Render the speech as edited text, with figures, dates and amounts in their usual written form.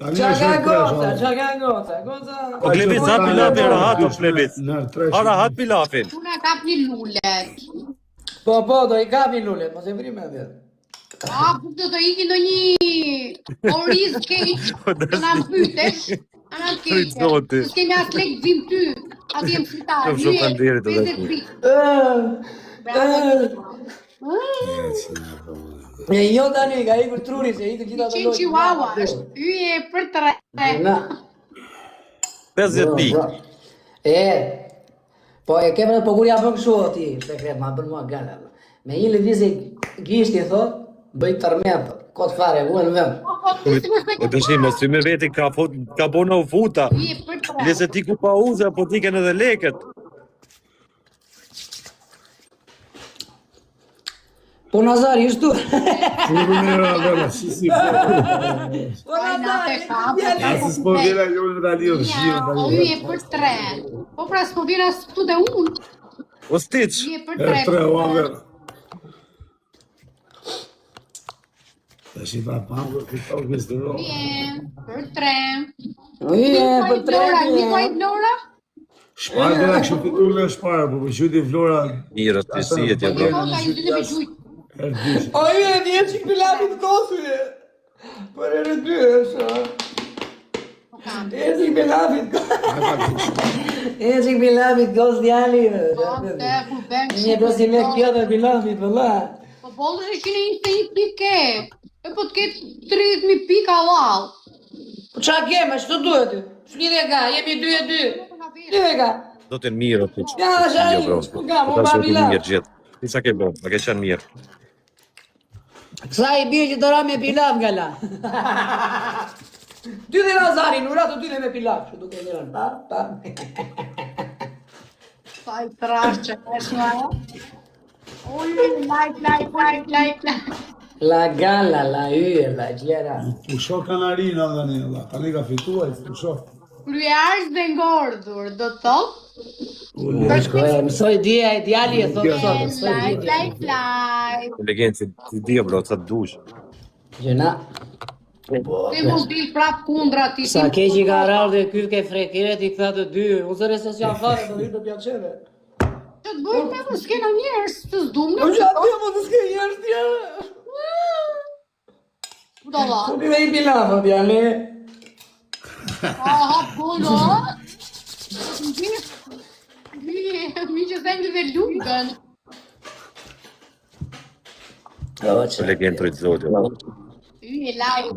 Tani Qa është ka në goca, tresh, qa ka goca, goca. O Klevic, ha pilafin rahat o Klevic. Në tresh. Ha rahat pilafin. Puna kap një lulet. Po, po, do i kapin lulet, mos e vri mendjen. A, po do të iki ndonjë oriz keq, do na mbytesh, ana të Prit keqe. zoti. S'kemi as lek të vim ty, atje në spital. Shumë shumë faleminderit, o 50 dashur. pikë. Ë, Bravo. E jo tani, ka ikur truri se ikën gjitha ato Qenë lojë. chihuahua, është yje për tre. Na. 50 pikë. E, po e ke po kur ja bën kështu o ti, sekret, ma bën mua gala. Me një lëvizje gishti thot, bëj tërmet, kot fare, u në vend. Po, po, ti si mos e O ke tash mos ty me veti ka fut ka bona u futa. Yje për tre. Lese ti ku pauza, po ti kanë edhe lekët. Po Nazari, është tu. Furru mirë atë, si si. Po Ai na Nazari, te ka, po djali. Ja si s'po vjen ajo në Aliu Ja, zgjidh o tani. yje për tre. Po pra s'po vjen as këtu dhe unë. O Stitch, Yje për E tre. tre o aver. Tash i pa pa për tokë s'duro. Yje për tre. Uje, për tre. Vlora, një kuaj Vlora? Shpara do na kishte fituar me shpara, po po quajti Vlora. mirë, ti si e ti Po bro. po, ka një dytë me gjujt. Herë dysh. O je, ti je çik pilafit të kosu je. Për herë dy është. o. Po kam. Je çik pilafit. Je çik pilafit kos djali. Po, te kur bën Një dosi me kjo dhe pilafit vëlla. Po bollë është 121 pikë ke. E po të ketë 30.000 pikë halal. Po qa ke, me ç'të duhet ty? Ç'lidhje ka? Jemi 2 e 2. Lidhje ka. Do të mirë o Stitch. Ja, është ai, Jo, bro. s'ku ka, Po mu tash pa e pilaf. mirë gjithë. Ti sa ke bën? A ke qenë mirë? Kësa i bie që të ra me pilaf nga la. Dy dhe Nazari, nuk ra të dy dhe me pilaf, që duke lënë, pa, pa. Sa i trash që është nga ajo. Oj, like, like, like, like, like. La gala, la yje, la gjera. Pusho kanarina tani, valla. Tani ka fituar, pusho. Kryears dhe ngordhur, do të thotë? Ule. Shkoj, mësoj dje, ai djali e thotë sot, mësoj Like, dje. like, like. Inteligencë, ti di o bro, sa të dush. Gjena. Ti mos dil prap kundra ti. Sa keq i ka rarë dhe ky ke frekiret i këta të dy. Unë zëre se s'jam fare, do vi të pjaçeve. Që të bëjmë ne, po s'kena njerëz, të s'dum ne. Po që aty po të s'ke njerëz tjerë. Budalla. Po ti dhe i pilaf, o djali. A hap gol, o. Mi, mi që themi dhe lugën. O, që. Inteligent rrit zoti. Yje like.